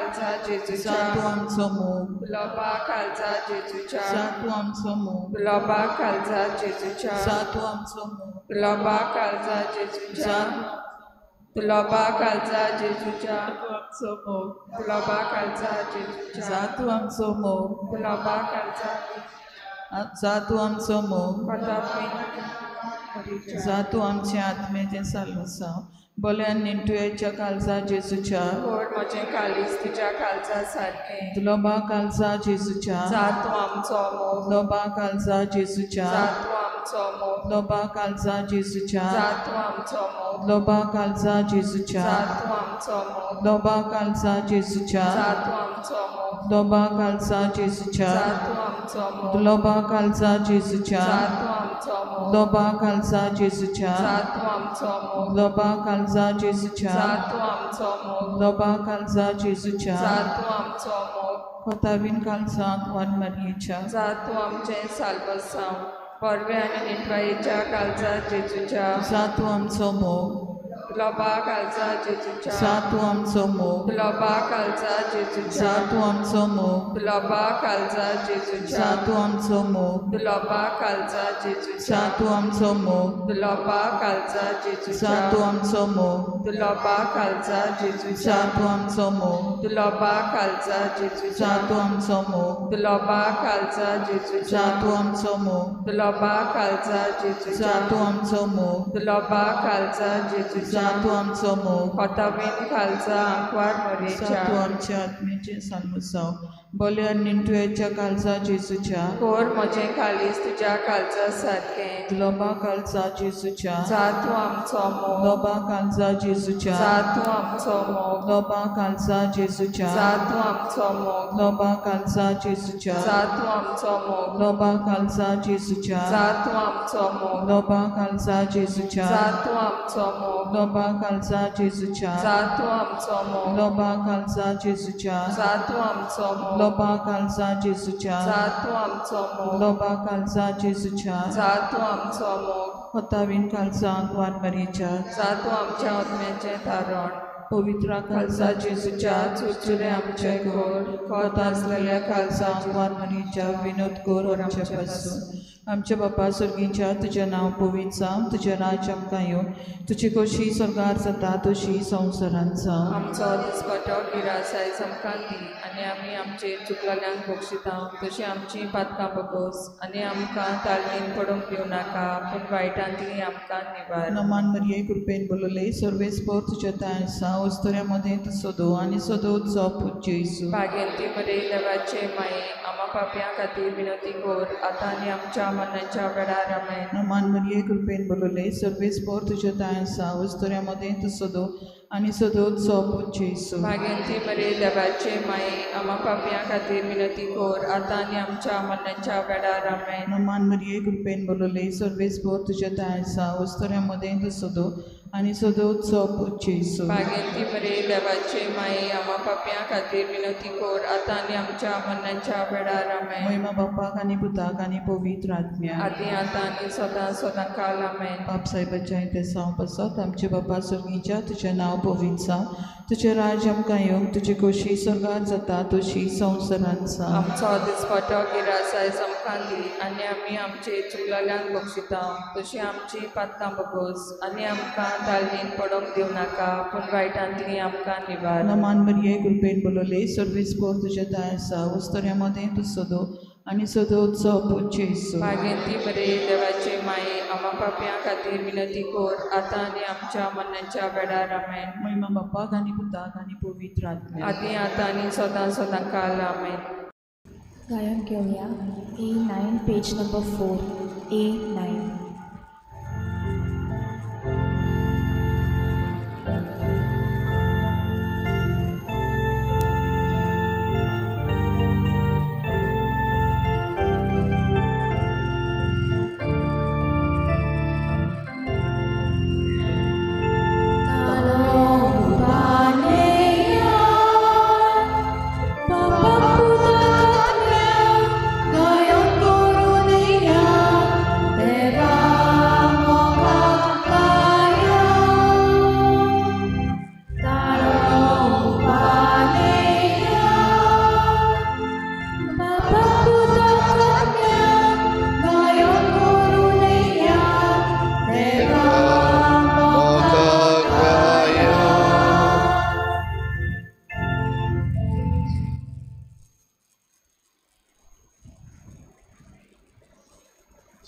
काळजा जेजूच्या, जा तूं आमचो मोग, लोबा काळजा जेजूच्या, जा तूं आमचो मोग, लोबा काळजा जेजूच्या, जा तूं आमचो मोग, लोबा काळजा जेजूच्या, लोबा काळजा जेजूच्या, तूं आमचो मोग, लोबा काळजा जेजूच्या, जा तूं आमचो मोग, लोबा काळजा, जा तूं आमचो मोग, जा तूं आमच्या आत्म्याचें साल्वासांव, बोल्यान निंटुयेच्या काळजा जेजूच्या, कोण म्हजें काळीज तुज्या काळजा सारकें, लोबा काळजा जेजूच्या, जा तूं आमचो मोग, लोबा काळजा जेजूच्या, जा तूं आमचो मोग, लोबा काळजा जेजूच्या, जा तूं आमचो मोग, लोबा काळजा जेजूच्या, जा तूं आमचो मोग, लोबा काळजा जेजूच्या, जा तूं आमचो मोग, लोबा काळजा जेजूच्या, जा तूं आमचो मोग, लोबा काळजा जेजूच्या, जा तूं आमचो मोग, लोबा काळजा जेजूच्या, जा तूं आमचो मोग, लोबा काळजा जेजूच्या, जा तूं आमचो मोग, लोबा काळजा जेजूच्या, जा तूं आमचो मोग, कोतावीन काळजांत वान मारयेच्या, जा तूं आमचें साल्वासांव, परवे आनी निटवायेच्या काळजा जेजूच्या, जा तूं आमचो मोग, लोबा काळजा जेजूच्या, जा तूं आमचो मोग, लोबा काळजा जेजूच्या, जा तूं आमचो मोग, लोबा काळजा जेजूच्या, जा तूं आमचो मोग, लोबा काळजा जेजूच्या, जा तूं आमचो मोग, लोबा काळजा जेजूच्या, जा तूं आमचो मोग, लोबा काळजा जेजूच्या, जा तूं आमचो मोग, लोबा काळजा जेजूच्या, जा तूं आमचो मोग, लोबा काळजा जेजूच्या, जा तूं आमचो मोग, लोबा काळजा जेजूच्या, जा तूं आमचो मोग, लोबा काळजा जेजूच्या, जा तूं आमचो मोग, कोतावीन काळजा आंकवार मोरयेच्या, जा तूं आमच्या आत्म्याचें साल्वासांव, बोल्यान निंटुयेच्या काळजा जेजूच्या, कोर म्हजें काळीज तुज्या काळजा सारकें, लोबा काळजा जेजूच्या, जा तूं आमचो मोग, लोबा काळजा जेजूच्या, जा तूं आमचो मोग, लोबा काळजा जेजूच्या, जा तूं आमचो मोग, लोबा काळजा जेजूच्या, जा तूं आमचो मोग, लोबा काळजा जेजूच्या, जा तूं आमचो मोग, लोबा काळजा जेजूच्या, जा तूं आमचो मोग, लोबा काळजा जेजूच्या, जा तूं आमचो मोग, लोबा काळजा जेजूच्या, जा तूं आमचो मोग, लोबा काळजा जेजूच्या, जा तूं आमचो मोग, लोबा काळजा जेजूच्या, जा तूं आमचो मोग, कोतावीन काळजांत वान मारयेच्या, जा तूं आमच्या आत्म्याचें तारण, पवित्र काळजा जेजूच्या, चुरचुरे आमचे कोर, कोत आसलेल्या काळजांत वान मारयेच्या, विनोद कोर आमचे पासून. आमच्या बापा स्वर्गीच्या, तुजें नांव पवित्र जावं, तुजें राज्य आमकां येवं, तुजी खोशी स्वर्गार जाता तशी संवसारांत जावं. आमचो दिसपटो गिरास आयज आमकां दी आनी आमी आमचे चुकलेल्यांक बक्षिता तशी आमची पातकां बगोस आनी आमकां ताळणीन पडूंक दिवं नाका पूण वायटांतली आमकां निवार. नमान मरिये कृपेन बोलले, सर्वेस्पर तुज्या ताय आसा, वस्तुऱ्या मदें तूं सदो आनी सदो पूत जेजू. भागेंती मरे देवाचे माये, आमा पापयां खातीर विनवती कर आतां आनी आमच्या मरणाच्या वेळार. आमेन. नमान मरिये कृपेन बोलले, सर्वेस्पर तुज्या ताय आसा, वस्तुऱ्या मदें तूं सदो आनी सदोच पूत जेजू. भागेंती मरे देवाचे माये, आमा पापयां खातीर विनवती कर आतां आनी आमच्या मरणाच्या वेळार. आमेन. नमान मरिये कृपेन बोलले, सर्वेस्पर तुज्या ताय आसा, वस्तुऱ्या मदें तूं सदो आनी सदोच पूत जेजू. भागेंती मरे देवाचे माये, आमा पापयां खातीर विनवती कर आतां आनी आमच्या मरणाच्या वेळार. आमेन. महिमा बापाक आनी पुताक आनी पवित्र आत्म्याक, आदी आतां आनी सदां सदां काल. आमेन. बाप साहेबाच्या इतिहासांव पासत आमचे बापा स्वर्गीच्या, तुजें नांव पवित्र जावं, तुजें राज्य आमकां येवं, तुजी खोशी स्वर्गार जाता तशी संवसारांत जावं. आमचो दिसपटो गिरास आयज आमकां दी आनी आमी आमचे चुकलेल्यांक बक्षिता तशी आमची पातकां बगोस आनी आमकां ताळणीन पडूंक दिवं नाका पूण वायटांतली आमकां निवार. नमान मरिये कृपेन बोलले, सर्वेस्पर तुज्या ताय आसा, वस्तुऱ्या मदें तूं सदो आनी सदोच पूत जेजू. भागेंती मरे देवाचे माये, आमा पापयां खातीर विनवती कर आतां आनी आमच्या मरणाच्या वेळार. आमेन. महिमा बापाक आनी पुताक आनी पवित्र आत्म्याक, आदी आतां आनी सदां सदां काल. आमेन. गायन घेवया A9 page number 4 A9.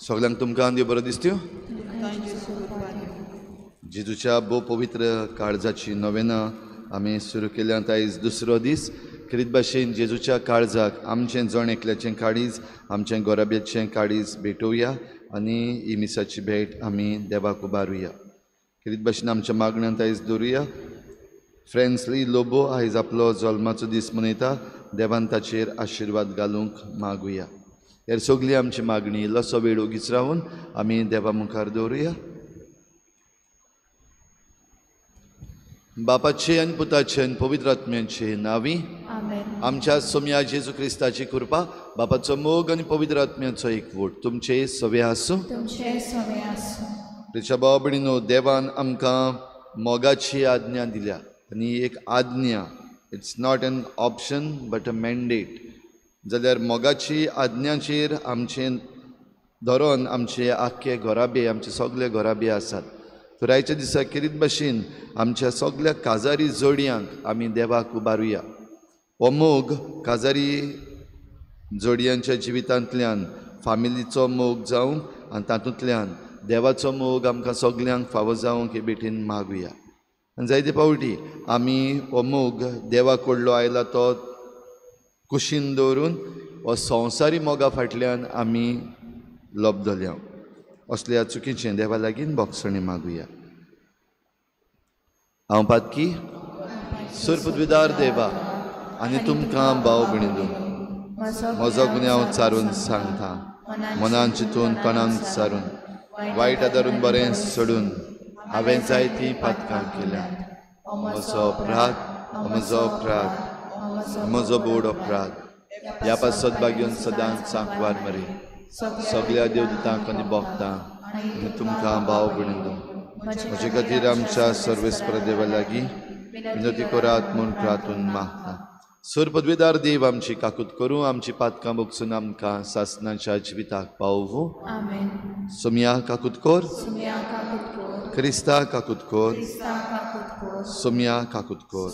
सगळ्यांक तुमकां देव बरो दिसत्यो. जेजूच्या भोव पवित्र काळजाची नवेना आमी सुरू केल्यात. आयज दुसरो दीस. खेरीत भाशेन जेजूच्या काळजाक आमचें जण एकल्याचें काळीज, आमचें गोराब्याचें काळीज भेटोवया आनी ही मिसाची भेट आमी देवाक उबारुया. खेरीत भाशेन आमच्या मागण्यांत आयज दवरुया. फ्रेंड्सली लोबो आयज आपलो जल्माचो दीस मनयता. देवान ताचेर आशिर्वाद घालूंक मागुया. हेर सगळी आमची मागणी इल्लोसो वेळ ओगीच रावन आमी देवा मुखार दवरुया. बापाचे आनी पुताचे आनी पवित्र आत्म्याचे नांवी आमच्या सोम्या जेजू क्रिस्ताची कृपा, बापाचो मोग आनी पवित्र आत्म्याचो एकवट तुमचे सवे आसूं. प्रिच्या भाव भयणीनो, देवान आमकां मोगाची आज्ञा दिल्या आनी एक आज्ञा, it's not an option but a mandate. जाल्यार मोगाची आज्ञाचेर आमचें धरोन आमचे आख्खे घराबे, आमचे सगळे घराबे आसात. तर आयच्या दिसा खेरीत भाशेन आमच्या सगळ्या काजारी जोडयांक आमी देवाक उबारुया. हो मोग काजारी जोडयांच्या जिवितांतल्यान फामिलीचो मोग जावंक आनी तातूंतल्यान देवाचो मोग आमकां सगल्यांक फावो जावंक हे भेटीन मागुया. आनी जायते फावटी आमी हो मोग देवा कडलो आयला तो कुशीन दवरून हो संवसारी मोगा फाटल्यान आमी लब्धल्या. असल्या चुकीचें देवा लागीं बोगसणी मागुया. हांव पातकी सुरपदविदार देवा आनी तुमकां भाव भयणींनो म्हजो गुन्यांव चारून सांगता. मनान चिंतून तणान सारून वायट आदारून बरें सोडून हांवें जायतीं पातकां केल्या. म्हजो अपराध, म्हजो अपराध, म्हजो बोड अपराध. ह्या पासत बागेवन सदांच सांकवार मरे सगळ्या देवदूतांक आनी भोगतां आनी तुमकां भाव भयणींनो म्हजे खातीर आमच्या सर्वेस्पर देवा लागीं विनती करात म्हूण प्रार्थून मागता. सर पदवेदार देव आमची काकूत करूं, आमची पातकां भोगसून आमकां सासनाच्या जिविताक पावोवं. सोमया काकूत कर, क्रिस्ता काकूत कर, सोमया काकूत कर.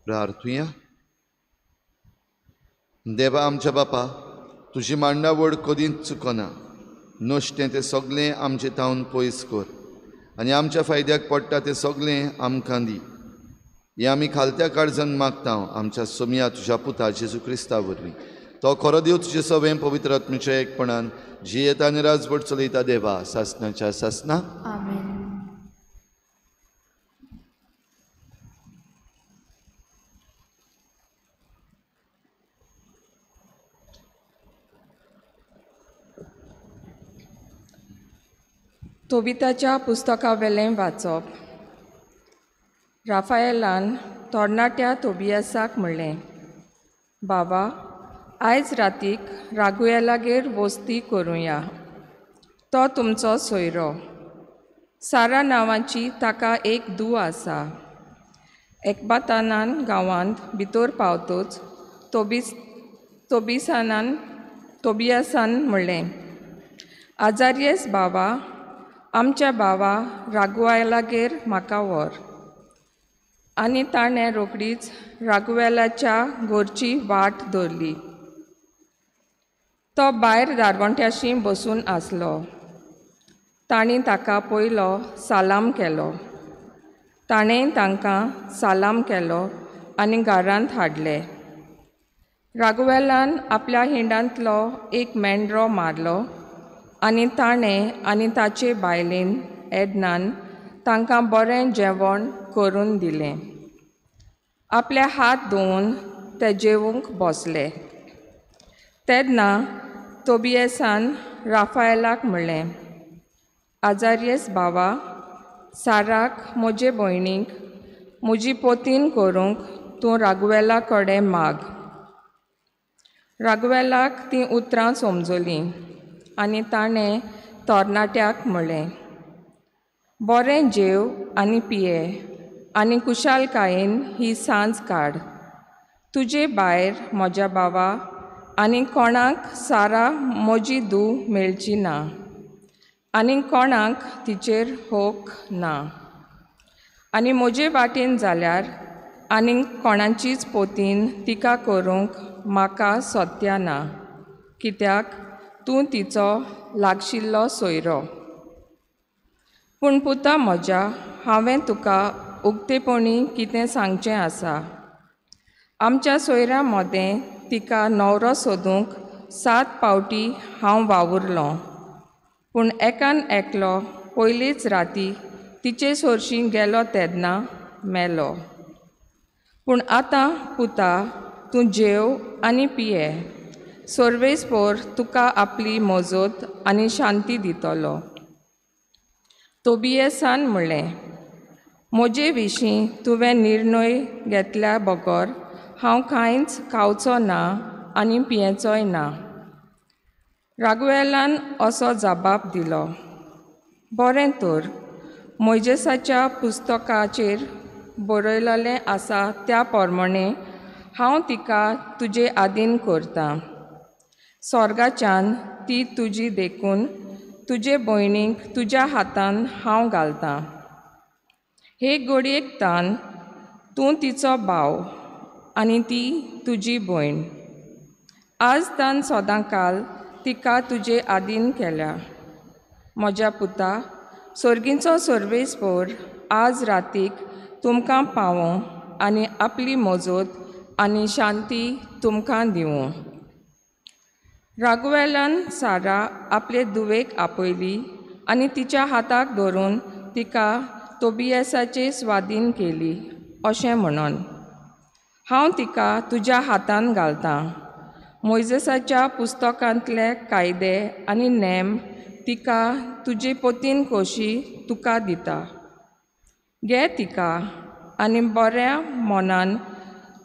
प्रार्थुया. देवा आमच्या बापा, तुजी मांडावळ कदींच चुकना. नश्टें तें सगळें आमचें तावन पयस कर आनी आमच्या फायद्याक पडटा तें सगळें आमकां दी. हें आमी खालत्या काळजान मागता आमच्या सोमया तुज्या पुता जेजू क्रिस्ता वरवीं. तो खरो देव तुजे सवें पवित्र आत्म्याच्या एकपणान जियेता आनी राजवट चलयता देवा सासनाच्या सासना. तोबिताच्या पुस्तकावेलें वाचप. राफायलान तरणाट्या तोबियासाक म्हणलें, बाबा, आयज रातीक रागुयेलागेर वस्ती करुया. तो तुमचो सोयरो. सारा नांवाची ताका एक धूव आसा. एकबातानान गांवांत भितर पावतच तोबियासान म्हणलें, आजारियस बाबा, आमच्या बाबा रागुवेलागेर म्हाका व्हर. आनी ताणें रोखडीच रागुवेलाच्या घरची वाट धरली. तो भायर दारवंट्याशी बसून आसलो. तांणी ताका पयलो सालाम केलो. ताणें तांकां सालाम केलो आनी घरांत हाडले. रागुवेलान आपल्या हिंडांतलो एक मेंढरो मारलो आनी ताणें आनी ताचे बायलेन एडनान तांकां बरें जेवण करून दिलें. आपले हात धुवन ते जेवंक बसले. तेन्ना तोबियसान राफायलाक म्हणलें, आजारियस बाबा, साराक म्हजे भयणीक म्हजी पोतीन करूंक तूं रागुवेला कडेन माग. रागुवेलाक तीं उतरां समजलीं आनी ताणें तरणाट्याक म्हणलें, बरें जेव आनी पिये आनी कुशालकायेन ही सांज काड. तुजे भायर म्हज्या बाबा आनी कोणाक सारा म्हजी धूव मेळची ना आनी कोणाक तिचेर होक ना. आनी म्हजे वाटेन जाल्यार आनी कोणाचीच पोतीन तिका करूंक म्हाका सत्या ना, कित्याक तूं तिचो लागशिल्लो सोयरो. पूण पुता म्हज्या, हांवें तुका उक्तेपणी कितें सांगचें आसा. आमच्या सोयऱ्यां मदें तिका न्हवरो सोदूंक 7 पावटी हांव वावुरलो, पूण एकान एकलो पयलीच राती तिचे सोरशीं गेलो तेन्ना मेलो. पूण आतां पुता, तूं जेव आनी पिये, सर्वेस्पोर तुका आपली मजत आनी शांती दितलो. तोबियसान म्हणलें, म्हजे विशीं तुवें निर्णय घेतल्या बगर हांव कांयच खावचो ना आनी पियेचोय ना. रागुएलान असो जबाब दिलो, बरें तर, मोयजेसाच्या पुस्तकाचेर बरयलेलें आसा त्या प्रमाणें हांव तिका तुजे आदीन करतां. स्वर्गाच्यान ती तुजी देखून तुजे भयणीक तुज्या हातान हांव घालतां. हे घडयेक तान तूं तिचो भाव आनी ती तुजी भयण. आज तान सदांकाल तिका तुजे आदीन केल्या. म्हज्या पुता, सर्गींचो सर्वेस्पोर आज रातीक तुमकां पावों आनी आपली मजत आनी शांती तुमकां दिवं. रागुएलान सारा आपले धुवेक आपयली आनी तिच्या हाताक धरून तिका तोबियसाचे स्वादीन केली, अशें म्हणून, हांव तिका तुज्या हातान घालतां. मोयजेसाच्या पुस्तकांतले कायदे आनी नेम तिका तुजे पतीन कशी तुका दिता. घे तिका आनी बऱ्या मनान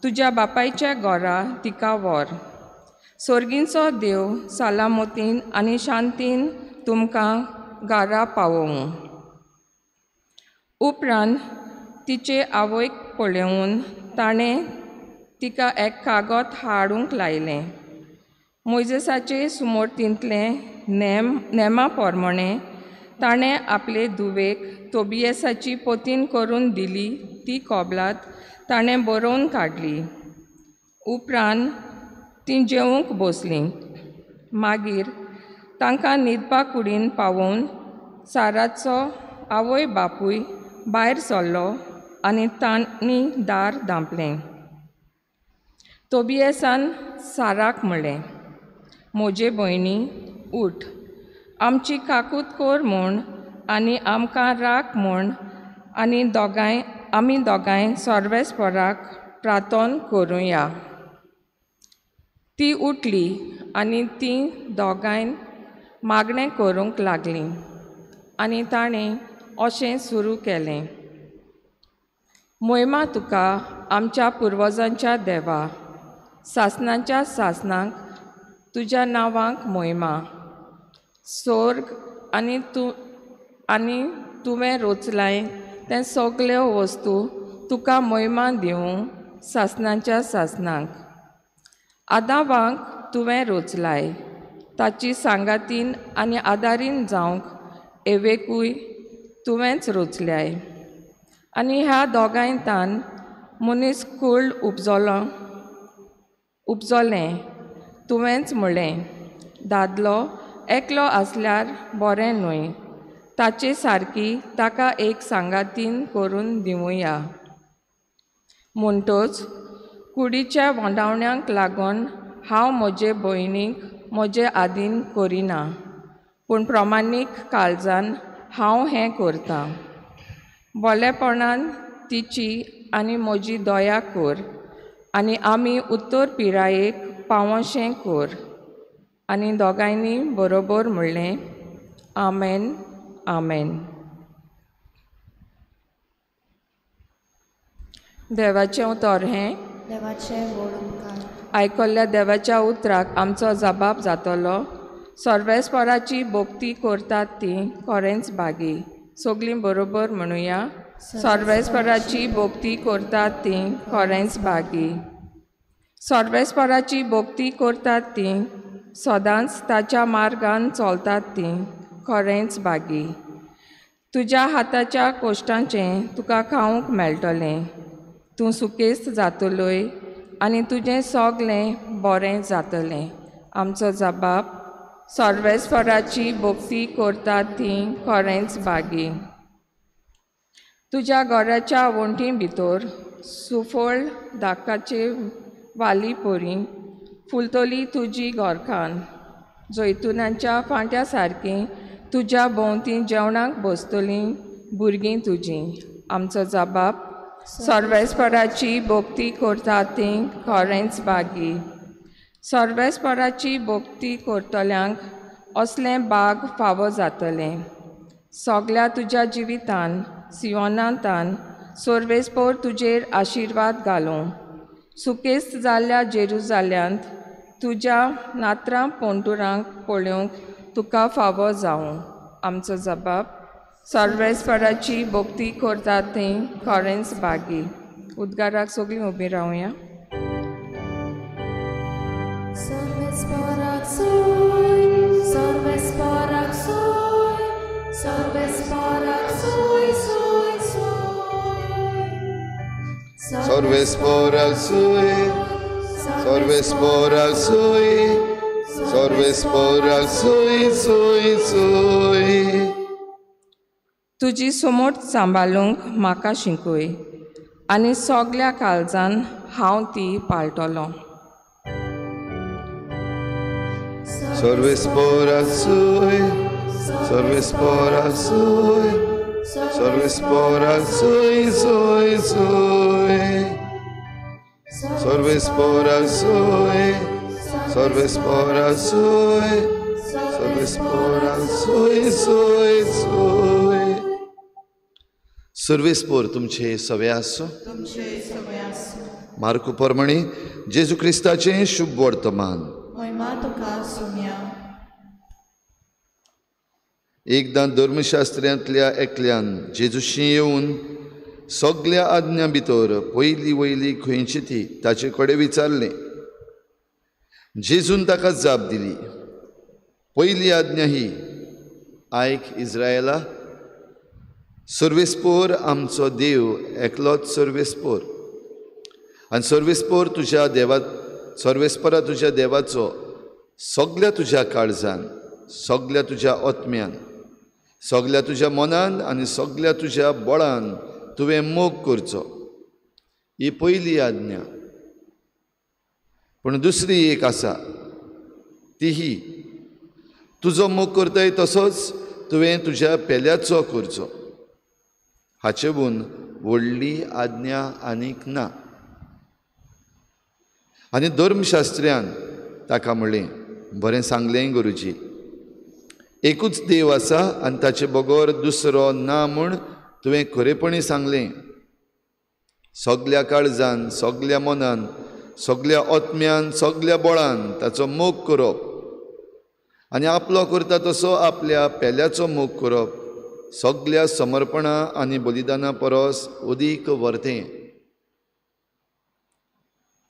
तुज्या बापायच्या घरा तिका व्हर. सर्गींचो देव सलामतीन आनी शांतीन तुमकां घरा पावोवं. उपरांत तिचे आवयक पळोवन ताणें तिका एक कागद हाडूंक लायलें. मोयजेसाचे सुमोर्तींतले नेमा प्रमाणें ताणें आपले धुवेक तोबियसाची पतीन करून दिली ती कबलात ताणें बरोवन काडली. उपरांत तीं जेवंक बसलीं. मागीर तांकां न्हिदपा कुडीन पावोवन साराचो आवय बापूय भायर सरलो आनी तांणी दार धांपलें. तोबियसान साराक म्हणलें, म्हजे भयणी, उठ, आमची काकूत कर म्हूण आनी आमकां राख म्हूण आनी दोगांय आमी दोगांय सर्वेस्पोराक प्रार्थना करुया. ती उठली आनी तीं दोगांय मागणें करूंक लागलीं आनी ताणें अशें सुरू केलें, मोयमा तुका आमच्या पुर्वजांच्या देवा, सासणाच्या सासणाक तुज्या नांवाक मोयमा. स्वर्ग आनी तूं आनी तुवें रोचलाय तें सगल्यो वस्तू तुका मोयमा दिवं सासणाच्या सासणाक. आदावांक तुवें रोचलाय ताची सांगातीन आनी आदारीन जावंक एवेकूय तुवेंच रोचल्याय. आनी ह्या दोगांय तान मनीस कूळ उपजलें. तुवेंच म्हणलें, दादलो एकलो आसल्यार बरें न्हय, ताचे सारकी ताका एक सांगातीन करून दिवया. म्हणटच कुडीच्या वोंडावण्यांक लागून हांव म्हजे भयणीक म्हजे आदीन करिना, पूण प्रमाणीक काळजान हांव हें करतां. बोलेपणान तिची आनी म्हजी दया कर आनी आमी उत्तर पिरायेक पावोशें कर. आनी दोगांयनी बरोबर म्हणलें, आमेन, आमेन. देवाचें उतर हें देवाचें व्हड उपकार. आयकल्ल्या देवाच्या उतराक आमचो जबाब जातलो. सर्वेस्पराची भक्ती करतात ती खरेंच भागी. सगळीं बरोबर म्हणुया, सर्वेस्पराची भक्ती करतात ती खरेंच भागी. सर्वेस्पराची भक्ती करतात ती सदांच ताच्या मार्गान चलतात ती खरेंच भागी. तुज्या हाताच्या कोश्टांचें तुका खावंक मेळटलें, तूं सुकेस्त जातलोय आनी तुजें सगलें बरें जातलें. आमचो जबाब सर्वेस्पराची भक्ती करतात ती खरेंच भागी. तुज्या घराच्या वण्टी भितर सुफळ दाकाचे वाली परी फुलतली तुजी घरखान. जैतुनाच्या फांट्या सारकी तुज्या भोंवती जेवणाक बसतलीं भुरगीं तुजीं. आमचो जबाब सर्वेस्पराची भक्ती करता ती खरेंच भागी. सर्वेस्पराची भक्ती करतल्यांक असलें बाग फावो जातलें. सगल्या तुज्या जिवितान सियोनांतान सर्वेस्पोर तुजेर आशिर्वाद घालूं. सुकेस्त जाल्ल्या जेरुजाल्यांत तुज्या नात्रां पोंटुरांक पळोवंक तुका फावो जावं. आमचो जबाब सर्वेस्पराची भक्ती करता ती खरेंच भागी. उद्गाराक सगळीं उबीं रावया. सर्वेस्पराक सोय, सर्वेस्पराक सोय, सर्वेस्पराक सोय, सोय, सोय. सर्वेस्पराक सोय, सर्वेस्पराक सोय, सर्वेस्पराक सोय, सोय, सोय. तुजी समोर सांबाळूंक म्हाका शिकय आनी सगल्या काळजान हांव ती पाळटलो. सर्वेस्पराक सोय, सर्वेस्पराक सोय, सर्वेस्पराक सोय, सोय, सोय. सर्वेस्पराक सोय, सर्वेस्पराक सोय, सर्वेस्पराक सोय, सोय, सोय. सर्वेस्पोर तुमचे सवे आसूं. मार्कू परमणी जेजू क्रिस्ताचें शुभ वर्तमान. एकदां धर्मशास्त्र्यांतल्या एकल्यान जेजूशी येवन सगल्या आज्ञा भितर पयली वयली खंयची ती ताचे कडेन विचारलें. जेजून ताका जाप दिली, पयली आज्ञा ही, आयक इस्रायला, सर्वेस्पोर आमचो देव एकलोच सर्वेस्पोर, आनी सर्वेस्पोर तुज्या देवा सर्वेस्परा तुज्या देवाचो सगल्या तुज्या काळजान, सगल्या तुज्या आत्म्यान, सगल्या तुज्या मनान आनी सगल्या तुज्या बळान तुवें मोग करचो. ही पयली आज्ञा. पूण दुसरी एक आसा, ती ही, तुजो मोग करताय तसोच तुवें तुज्या पेल्याचो करचो. हाचे वून व्हडली आज्ञा आनीक ना. आनी धर्मशास्त्र्यान ताका म्हणलें, बरें सांगलें गुरुजी, एकूच देव आसा आनी ताचे बगर दुसरो ना म्हूण तुवें खरेपणी सांगलें. सगल्या काळजान, सगल्या मनान, सगल्या आत्म्यान, सगल्या बळान ताचो मोग करप आनी आपलो करता तसो आपल्या पेल्याचो मोग करप सगल्या समर्पणा आनी बलिदाना परस अदीक वर्तें.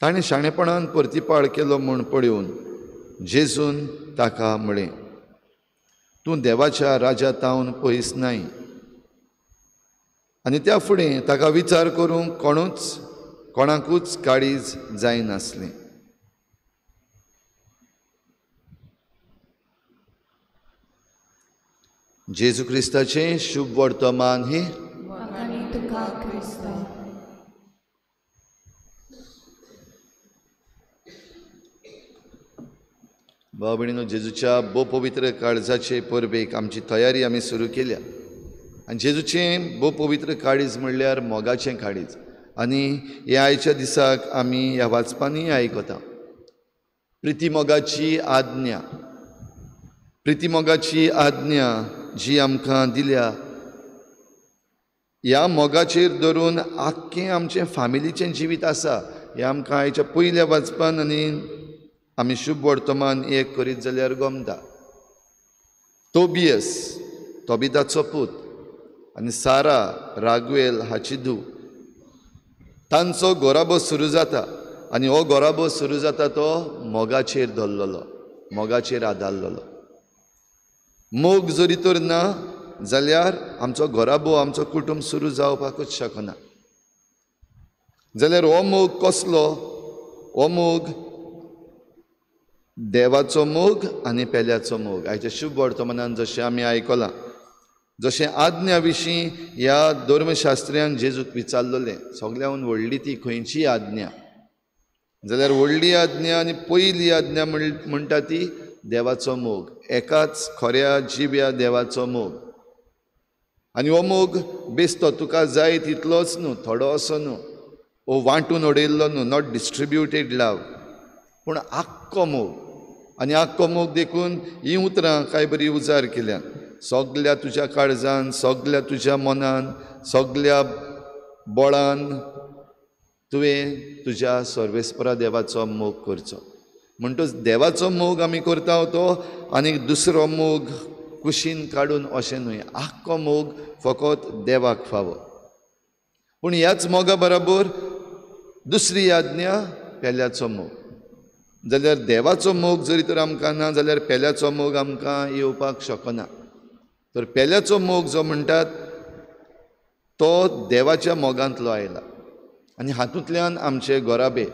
ताणें शाणेपणान प्रतिपाळ केलो म्हूण पळोवन जेजून ताका म्हळें, तूं देवाच्या राजा तावन पयस नाय. आनी त्या फुडें ताका विचार करूंक कोणाकूच काळीज जायनासलें. जेजू क्रिस्ताचें शुभ वर्तमान हें. भाव भयणीनो, जेजूच्या भोव पवित्र काळजाचे परबेक आमची तयारी आमी सुरू केल्या. आनी जेजूचें भोव पवित्र काळीज म्हणल्यार मोगाचें काळीज. आनी ह्या आयच्या दिसाक आमी ह्या वाचपांनी आयकता प्रिती मोगाची आज्ञा. प्रिती मोगाची आज्ञा जी आमकां दिल्या, ह्या मोगाचेर धरून आख्खें आमचें फामिलीचें जिवीत आसा. हें आमकां आयच्या पयल्या वाचपान आनी आमी शुभ वर्तमान एक करीत जाल्यार गमता. तोबियस तोबिताचो पूत आनी सारा रागवेल हाची धूव, तांचो गोराबो सुरू जाता. आनी हो गोराबो सुरू जाता तो मोगाचेर धरलेलो, मोगाचेर आदारलेलो. मोग जरी तर ना जाल्यार आमचो घराबो, आमचो कुटुंब सुरू जावपाकूच शकना. जाल्यार हो मोग कसलो? हो मोग देवाचो मोग आनी पेल्याचो मोग. आयच्या शुभ वर्तमानान जशें आमी आयकलां, जशें आज्ञा विशीं ह्या धर्मशास्त्र्यान जेजूक विचारलेलें, सगळ्याहून व्हडली ती खंयची आज्ञा, जाल्यार व्हडली आज्ञा आनी पयली आज्ञा म्हणटा ती देवाचो मोग, एकाच खऱ्या जिव्या देवाचो मोग. आनी हो मोग बेस्तो तुका जाय तितलोच न्हू, थोडो असो न्हू, हो वांटून उडयल्लो न्हू, not distributed लव, पूण आख्खो मोग. आनी आख्खो मोग देखून हीं उतरां कांय बरी उजार केल्यात, सगल्या तुज्या काळजान, सगल्या तुज्या मनान, सगल्या बळान तुवें तुज्या सर्वेस्परा देवाचो मोग करचो. म्हणटच देवाचो मोग आमी करता तो आनी दुसरो मोग कुशीन काडून अशें न्हय, आख्खो मोग फकत देवाक फावो. पूण ह्याच मोगा बराबर दुसरी आज्ञा पेल्याचो मोग. जाल्यार देवाचो मोग जरी तर आमकां ना जाल्यार पेल्याचो मोग आमकां येवपाक शकना. तर पेल्याचो मोग जो म्हणटात तो देवाच्या मोगांतलो आयला आनी हातूंतल्यान आमचे गोराबे,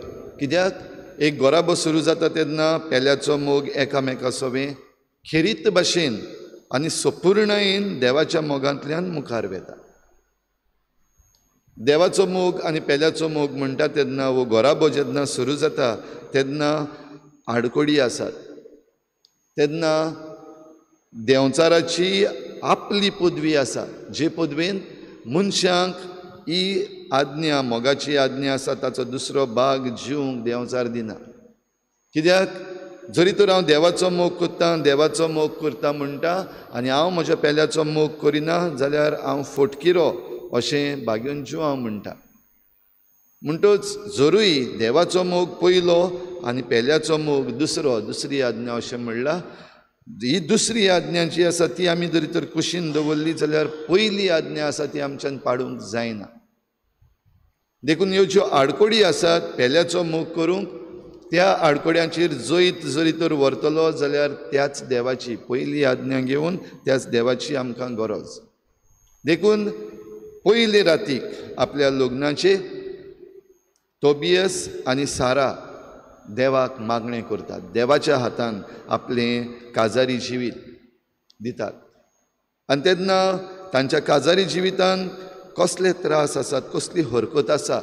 कित्याक एक गोराबो सुरू जाता तेन्ना पेल्याचो मोग एकामेका सवें खेरीत भाशेन आनी सपुर्णायेन देवाच्या मोगांतल्यान मुखार वेता. देवाचो मोग आनी पेल्याचो मोग म्हणटा तेन्ना वो गोराबो जेन्ना सुरू जाता तेन्ना आडकोडी आसात, तेन्ना देंवचाराची आपली पदवी आसा, जे पदवेन मनशांक ही आज्ञा, मोगाची आज्ञा आसा ताचो दुसरो भाग जिवंक देंवचार दिना. कित्याक जरी तर हांव देवाचो मोग करता, देवाचो मोग करता म्हणटा आनी हांव म्हज्या पेल्याचो मोग करिना जाल्यार हांव फटकिरो अशें भाग्योन जीव हांव म्हणटा. म्हणटच जरूय देवाचो मोग पयलो आनी पेल्याचो मोग दुसरो, दुसरी आज्ञा अशें म्हणलां, ही दुसरी आज्ञा जी आसा ती आमी जरी तर कुशीन दवरली जाल्यार पयली आज्ञा आसा ती आमच्यान पाडूंक जायना. देखून ह्यो ज्यो आडकोडी आसात पेल्याचो मोग करूंक, त्या आडकोड्यांचेर जैत जरी तर व्हरतलो जाल्यार त्याच देवाची पयली आज्ञा घेवन त्याच देवाची आमकां गरज. देखून पयले रातीक आपल्या लग्नाचे तोबियस आनी सारा देवाक मागणें करतात, देवाच्या हातान आपलें काजारी जिवीत दितात. आनी तेन्ना तांच्या काजारी जिवितान कसले त्रास आसात, कसली हरकत आसा,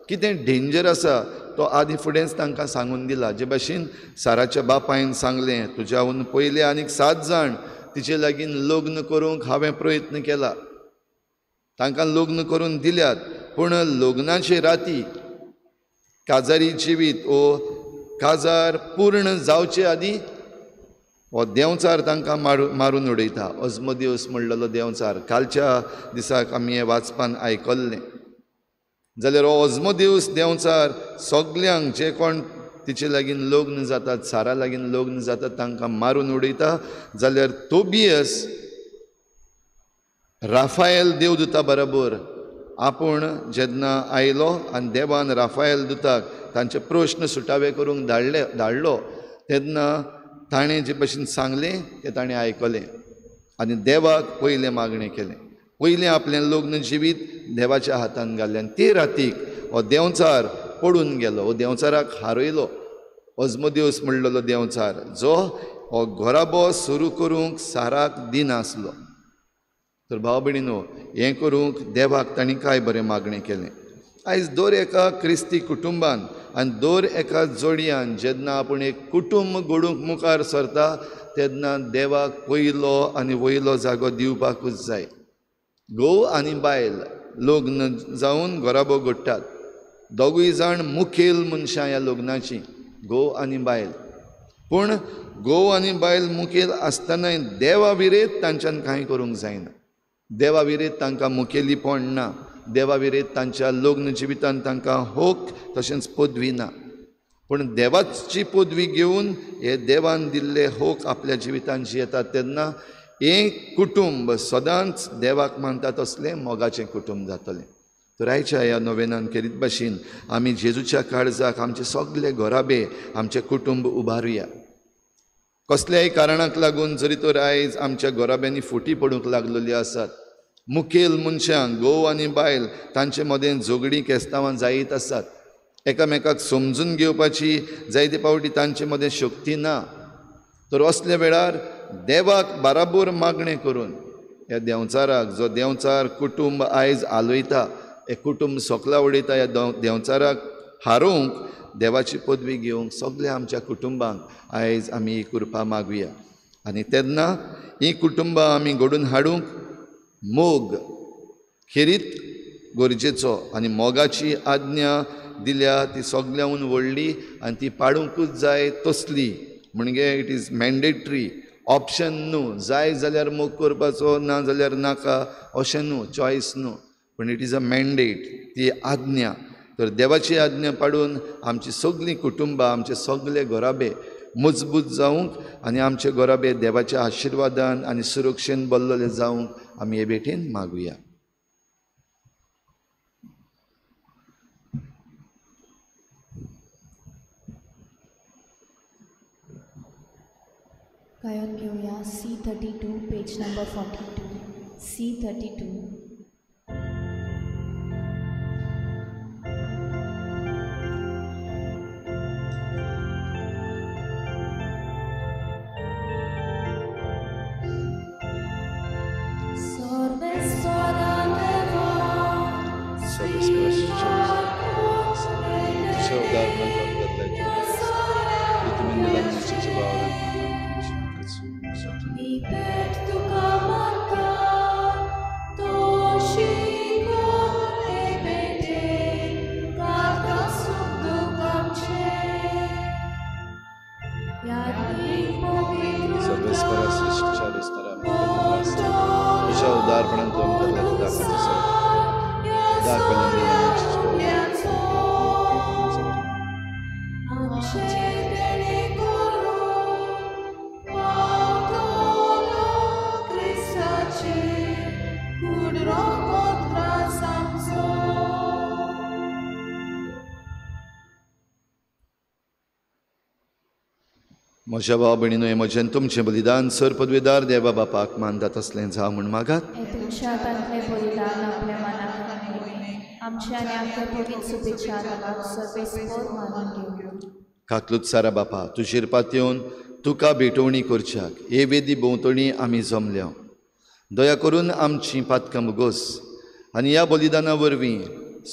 कितें डेंजर आसा तो आदी फुडेंच तांकां सांगून दिला. जे भाशेन साराच्या बापायन सांगलें, तुज्याहून पयले आनीक 7 जाण तिचे लागीं लग्न करूंक हांवें प्रयत्न केला, तांकां लग्न करून दिल्यात, पूण लग्नाचे राती काजारी जिवीत ओ काजार पूर्ण जावचे आदी हो देंवचार तांकां मारून उडयता. अजमोदेवस म्हणलेलो देंवचार कालच्या दिसाक आमी हें वाचपान आयकल्लें. जाल्यार हो अजमोदेवस देंवचार सगल्यांक जे कोण तिचे लागीं लग्न जातात, सारा लागीं लग्न जातात, तांकां मारून उडयता. जाल्यार तोबियस राफायल देवदूता बरोबर आपूण जेन्ना आयलो आनी देवान राफायल दुताक तांचे प्रश्न सुटावे करूंक धाडलो तेन्ना ताणें जे भशेन सांगलें तें ताणें आयकलें आनी देवाक पयलें मागणें केलें. पयलें आपलें लग्न जिवीत देवाच्या हातान घालें आनी ते रातीक हो देंवचार पडून गेलो, हो देंवचाराक हारयलो. अजमोदेवस म्हणलेलो देंवचार जो हो घराबो सुरू करूंक साराक दिनासलो. तर भाव भयणीनो, हें करूंक देवाक तांणी काय बरें मागणें केलें. आयज दर एका क्रिस्ती कुटुंबान आनी दर एका जोडयान जेन्ना आपूण एक कुटुंब घडूंक मुखार सरता तेन्ना देवाक पयलो आनी वयलो जागो दिवपाकूच जाय. घोव आनी बायल लग्न जावन घराबो घडटात, दोगूय जाण मुखेल मनशां ह्या लग्नाचीं, घोव आनी बायल. पूण घोव आनी बायल मुखेल आसतनाय देवा विरेत तांच्यान कांय करूंक जायना, देवा विरेत तांकां मुखेलीपण ना, देवा विरेत तांच्या लग्न जिवितान तांकां होक तशेंच पदवी ना. पूण देवाची पदवी घेवन हे देवान दिल्ले होक आपल्या जिवितान जियेतात तेन्ना हें कुटुंब सदांच देवाक मानता तसलें मोगाचें कुटुंब जातलें. तर आयच्या ह्या नोवेनान केरीत भाशेन आमी जेजूच्या काळजाक आमचे सगळे घराबे, आमचें कुटुंब उबारुया. कसल्याय कारणाक लागून जरी तर आयज आमच्या घराब्यांनी फुटी पडूंक लागलेली आसात, मुखेल मनशां घोव आनी बायल तांचे मदें झगडीं केस्तांवां जायत आसात, एकामेकाक समजून घेवपाची जायते पावटी तांचे मदें शक्ती ना. तर असल्या वेळार देवाक बाराबोर मागणें करून ह्या देंवचाराक, जो देंवचार कुटुंब आयज आलयता, हें कुटुंब सोकला उडयता, ह्या देंवचाराक हारोवंक देवाची पदवी घेवंक सगल्या आमच्या कुटुंबांक आयज आमी ही कृपा मागुया. आनी तेन्ना हीं कुटुंबां आमी घडून हाडूंक मोग खेरीत गरजेचो आनी मोगाची आज्ञा दिल्या ती सगल्यांहून व्हडली आनी ती पाळुंकूच जाय तसली. म्हणजे it is mandatory, option न्हू, जाय जाल्यार मोग करपाचो ना जाल्यार नाका अशें न्हू, चॉयस न्हू, पूण it is a mandate, ती आज्ञा. तर देवाची आज्ञा पाडून आमची सगळीं कुटुंबां, आमचे सगळे घराबे मजबूत जावंक आनी आमचे घराबे देवाच्या आशिर्वादान आनी सुरक्षेन बल्लले जावंक आमी हे भेटेन मागुया. गायन घेऊया C32 page number 42 C32. म्हज्या भाव भयणीनो, हें म्हजें तुमचें बलिदान सर पदवेदार देवा बापाक मानता तसलें जावं म्हूण मागात. तुमच्या हातांतलें बलिदान आपल्या मनाक आमच्या आनी आमच्या पवित्र सुपेच्या नांवाक सर्वेस्पर मानून घेवया. काकलूत सारा बापा, तुजेर पातयेवन तुका भेटवणी करच्याक हे वेदी भोंवतणी आमी जमल्या. दया करून आमचीं पातकां मुगोस आनी ह्या बलिदाना वरवीं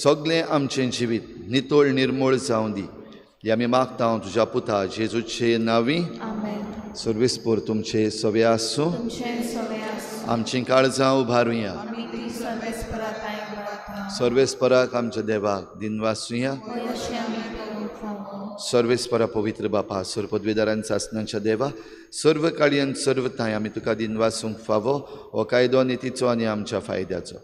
सगळें आमचें जिवीत नितळ निर्मळ जावं दी. हे आमी मागता तुज्या पुता जेजूचे नांवी. सर्वेस्पर तुमचे सवे आसूं. आमचीं काळजां उबारुया. सर्वेस्पराक आमच्या देवाक दिनवासुया. सर्वेस्परा पवित्र बापा, सर्व पदवेदारान सासनाच्या देवा, सर्व काळयन सर्व थांय आमी तुका दिनवासूंक फावो हो कायदो नितीचो आनी आमच्या फायद्याचो.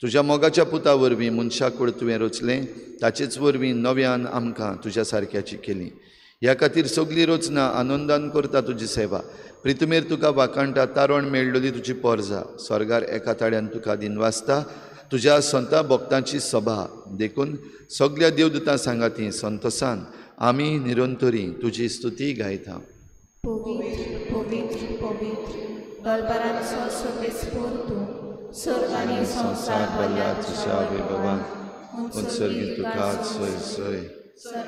तुज्या मोगाच्या पुता वरवीं मनशाकूड तुवें रचलें, ताचेच वरवीं नव्यान आमकां तुज्या सारक्याची केली. ह्या खातीर सगळी रचना आनंदान करता तुजी सेवा. प्रितुमेर तुका वाखाणटा, तारण मेळ्ळली तुजी पोरजा. स्वर्गार एका ताळ्यान तुका दिनवासता तुज्या संता भक्तांची सभा. देखून सगळ्या देवदूतां सांगाती संतोसान आमी निरंतरी तुजी स्तुती गायता. पवित्र पवित्र पवित्र दलबरांचो सर्वेस्पर तूं, स्वर्ग आनी संवसार भरल्या तुज्या वैभवान. उत्सर्गी तुका सोय सोय,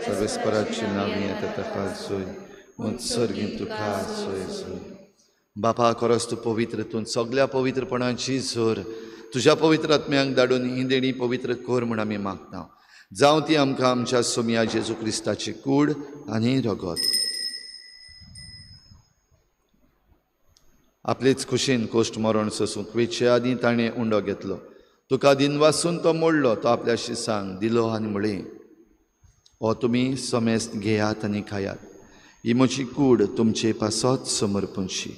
सर्वेस्पराची नांवी येता ताका सोय, उत्सर्गी तुका सोय सोय. बापा, खरोच तूं पवित्र, तूं सगळ्या पवित्रपणाची जोर. तुज्या पवित्र आत्म्यांक धाडून ही देणी पवित्र कर म्हूण आमी मागता. जावं ती आमकां आमच्या सोमया जेजू क्रिस्ताची कूड आनी रगत. आपलेच खुशीन कोश्ट मरण सोसूंक वेचे आदीं ताणें उंडो घेतलो. तुका दिनवासून तो मोडलो, तो आपल्या शिसांक दिलो आनी म्हळें, हो तुमी समेस्त घेयात आनी खायात, ही म्हजी कूड तुमचे पासत समर्पणशी.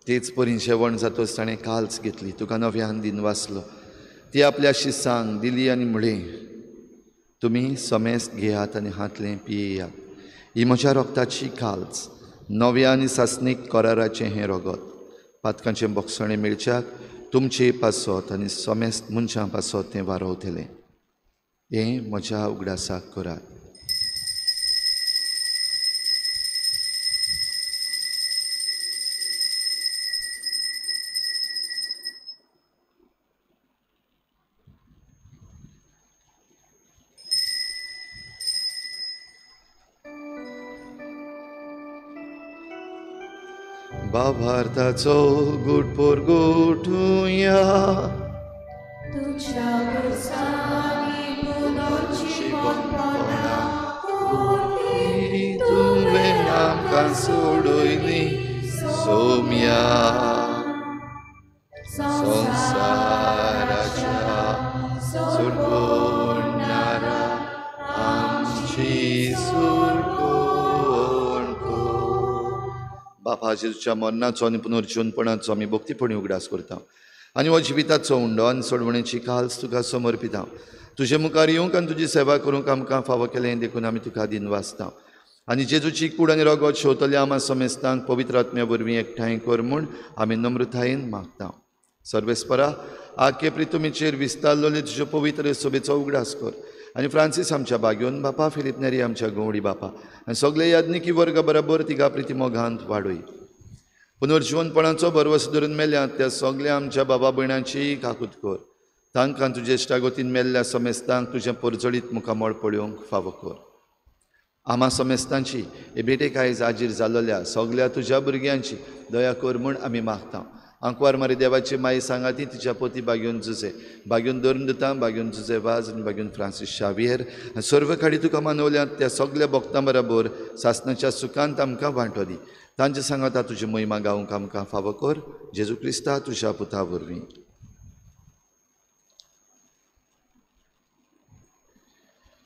तेच परी जेवण जातच ताणें काल्स घेतली, तुका नव्यान दिनवासलो, ती आपल्या शिसांक दिली आनी म्हळें, तुमी समेस्त घेयात आनी हातलें पियेयात, ही म्हज्या रोगताची काल्स, नव्या आनी सासणीक कराराचें हें रगत. पातकांचें बोगसणें मेळच्याक तुमचे पासत आनी समेस्त मनशां पासत तें वारवतलें. हें म्हज्या उगडासाक करात. भावार्थाचो गुटपोर गोठुया तुझ्या गुरसांनी पुनोची मोनपणां तुवें आमकां सोडयली सोम्या संवसाराच्या सोडवणारा आमची सुटवण कर. बापा जेजूच्या मरणाचो आनी पुनर्जीवनपणाचो आमी भक्तीपणी उगडास करता आनी हो जिविताचो उंडो आनी सोडवणेची काल्स तुका समर्पिता. तुजे मुखार येवंक आनी तुजी सेवा करूंक आमकां फावो केलें देखून आमी तुका दिनवासता आनी जेजूची कूड आनी रगत शेवतल्या आमा समेस्तांक पवित्र आत्म्या वरवीं एकठांय कर म्हूण आमी नम्रतायेन मागता. सर्वेस्परा आखे प्रितुमीचेर विस्तारलेले तुज्यो पवित्र सभेचो उगडास कर आनी फ्रांसीस आमच्या बाग्योन बापा, फिलीप नेरी आमच्या गवडी बापा आनी सगळे याज्ञिकी वर्ग बराबर तिगा प्रिती मोगांत वाडय. पुनर्जीवनपणाचो भरवस धरून मेल्यात त्या सगळ्या आमच्या बाबा भयणांची काकूत कर. तांकां तुजे इश्टागतीन मेल्ल्या समेस्तांक तुजें परजळीत मुखामळ पळोवंक फावो कर. आमा समेस्तांची हे भेटेक आयज आजीर जाल्ल्या सगळ्या तुज्या भुरग्यांची दया कर म्हूण आमी मागता. आंकवार मारी देवाची माई सांगाती तिच्या पोती बागेवन जुजे, बागेवन धरून दिता, बागेवन जुजे वाज आनी बागेवन फ्रांसीस शावियर आनी सर्व खाडी तुका मानवल्यात त्या सगल्या भक्तां बराबर सासणाच्या सुखांत आमकां वांटो दी. तांचे सांगाता तुजी महिमा गावंक आमकां फावो कर. जेजू क्रिस्ता तुज्या पुता वरवीं.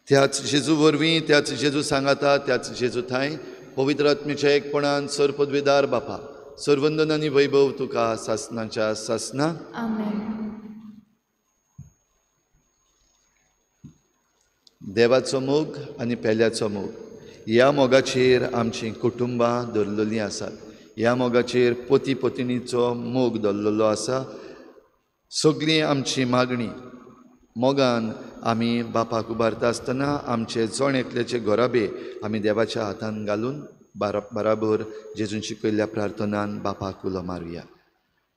त्याच जेजू वरवीं, त्याच जेजू सांगाता, त्याच जेजू थांय पवित्र आत्म्याच्या एकपणान सर पदवीदार बापा सर्वंदन आनी वैभव तुका सासणाच्या सासना. आमेन. देवाचो मोग आनी पेल्याचो मोग ह्या मोगाचेर आमचीं कुटुंबां दवरलेलीं आसात. ह्या मोगाचेर पती पत्नीचो मोग दवरलेलो आसा. सगळीं आमची मागणी मोगान आमी बापाक उबारता आसतना आमचे जण एकल्याचे घराबे आमी देवाच्या हातान घालून बराबर जेजून शिकयल्ल्या प्रार्थनान बापाक उलो मारुया.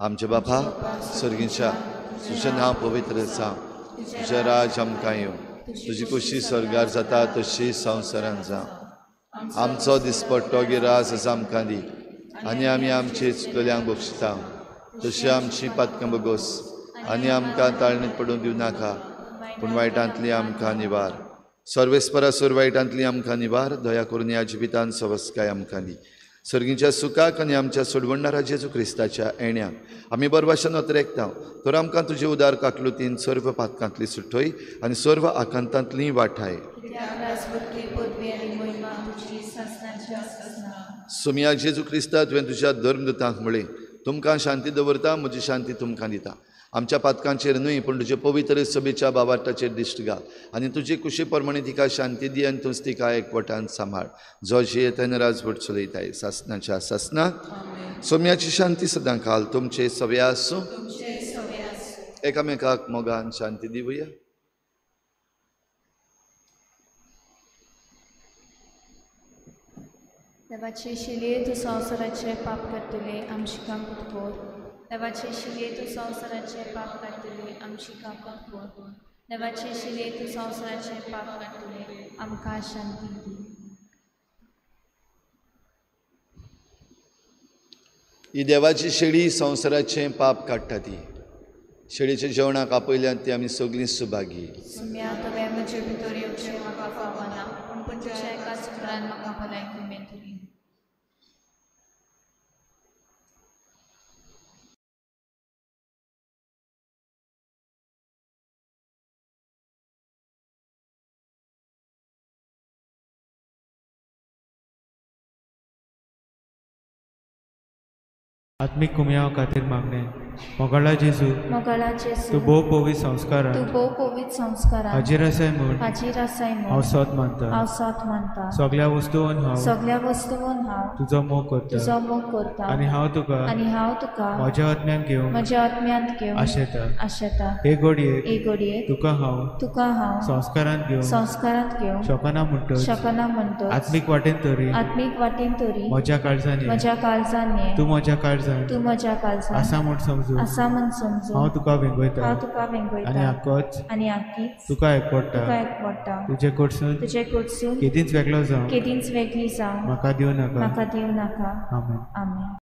आमचे बापा सर्गीच्या, तुजें नांव पवित्र जावं, तुजें राज आमकां येवं, तुजी कुशी स्वर्गार जाता तशी संवसारान जावं. आमचो दिसपट्टो गिरास आसा आमकां दी आनी आमी आमची चुकल्यांक बक्षिता तशी आमची पातकां बगोस आनी आमकां ताळणीत पडूंक दिवं नाका, पूण वायटांतली आमकां निवार. सर्वेस्परा सर वायटांतली आमकां निवार. दया करून ह्या जिवितान सवस्काय आमकां दी. सर्गीच्या सुखाक आनी आमच्या सोडवणदारा जेजू क्रिस्ताच्या येण्याक आमी बरवाशन अत्रेकता तर आमकां तुजे उदार काकलुतीन सर्व पातकांतली सुटय आनी सर्व आकांतांतली वाठाय. सोमया जेजू क्रिस्ता, तुवें तुज्या धर्मदूतांक म्हळें, तुमकां शांती दवरता, म्हजी शांती तुमकां दिता. आमच्या पातकांचेर न्हय पूण तुजे पवित्र सभेच्या बाबार्टाचेर दिश्ट घाल आनी तुजे कुशी प्रमाणे तिका शांती दी आनी तूंच तिका एकवटान सांबाळ. जो जियेता आनी राजवट चलयताय सासणाच्या सासनाक. सोम्याची शांती सदां काल तुमचे सव्या आसूं. एकामेकाक मोगान शांती दिवया. देवाचे शिले तूं संवसाराचे पाप काडटले आमची काकूत कर. देवाचे शिले तूं संवसाराचे पाप काडटले आमची काकूत कर. देवाचे शिले तूं संवसाराचे पाप काडटले आमकां शांती दी. ही देवाची शेळी संवसाराचें पाप काडटा. ती शेळीच्या जेवणाक आपयल्यात ती आमी सगळीं सुभागी. सुम्या तुवें म्हजे भितर येवचें म्हाका फावना, पूण तुज्या एकाच उपरांत म्हाका भलायकी मेळटली. आत्मीक कुमयाव खातीर मागणें. मोगाळा जेजू, मोगाळा जेजू, तूं भोव पवित्र संस्कारान, तूं भोव पवित्र संस्कारान हाजीर आसाय म्हूण, हाजीर आसाय म्हूण हांव सत मानता, हांव सत मानता। सगळ्या वस्तून हांव, सगळ्या वस्तून हांव तुजो मोग करता, तुजो मोग करता आनी हांव तुका, आनी हांव तुका म्हज्या आत्म्यान घेवंक, म्हज्या आत्म्यांत घेवंक आशेता, आशेता। हे घडयेक, हे घडयेक तुका हांव, तुका हांव संस्कारांत घेवंक, संस्कारांत घेवंक शकना म्हणटच, शकना म्हणटच आत्मीक वाटेन तरी, आत्मीक वाटेन तरी म्हज्या काळजान, म्हज्या काळजान ये, तूं म्हज्या काळजान, तूं म्हज्या काळजान आसा म्हूण समजून, आसा म्हूण समजून हांव तुका वेंगयता, हांव तुका वेंगयता आनी आकोच, आनी आकीच तुका एकवडटा, तुका एकवडटा। तुजे कडसून, तुजे कडसून केदींच वेगळो जावं, केदींच वेगळी जावं म्हाका दिवं नाका, म्हाका दिवं नाका। आमेन। आमेन।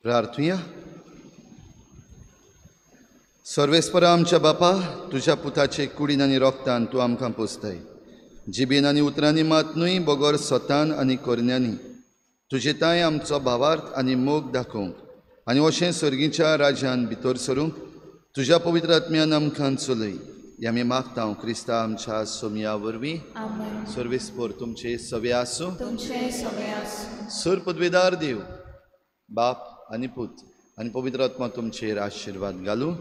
प्रार्थुया। सर्वेस्परा आमच्या बापा, तुज्या पुताचे कुडीन आनी रोगतान तूं आमकां पोसताय। जिबेन आनी उतरांनी मात न्हय, बगर स्वतान आनी करण्यांनी तुजे तांय आमचो भावार्थ आनी मोग दाखोवंक आनी अशें सर्गीच्या राज्यान भितर सरूंक तुज्या पवित्र आत्म्यान आमकां चलय। हें आमी मागता क्रिस्ता आमच्या सोमया वरवीं। सर्वेस्पर तुमचे सवे आसूं। सर पदवेदार देव बाप आनी पूत आनी पवित्र आत्मा तुमचेर आशिर्वाद घालूं।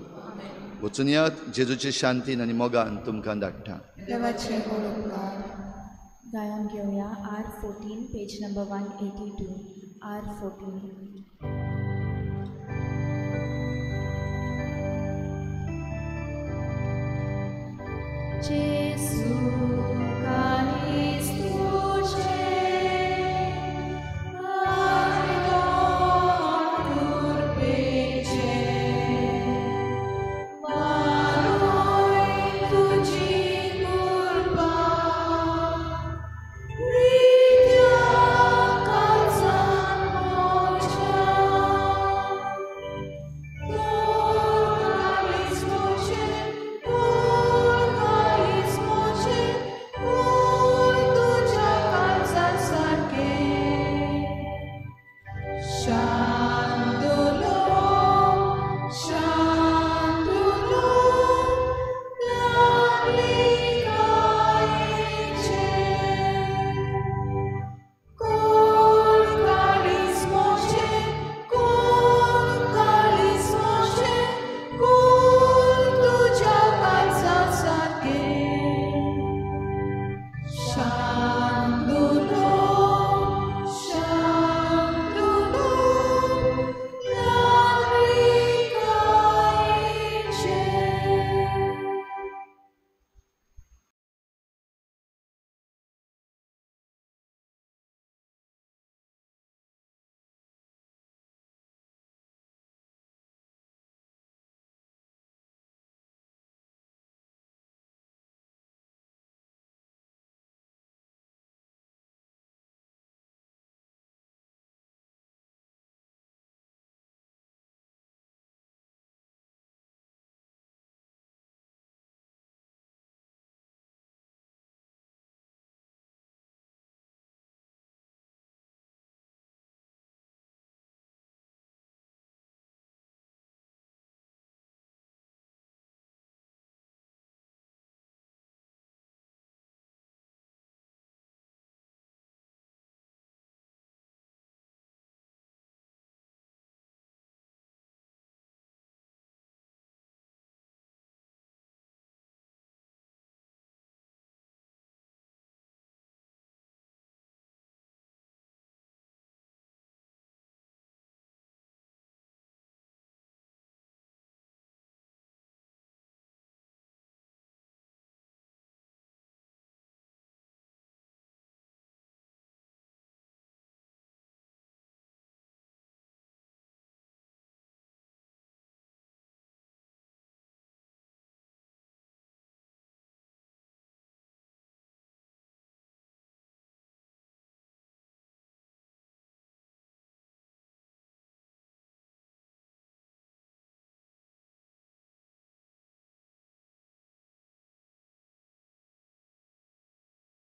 वचून यात, जेजूचे शांतीन आनी मोगान तुमकां धाडटा। देवाचे व्हड उपकार। गायन घेवया R14 page number 182 R14। Gesù Cristo turpe. शांती.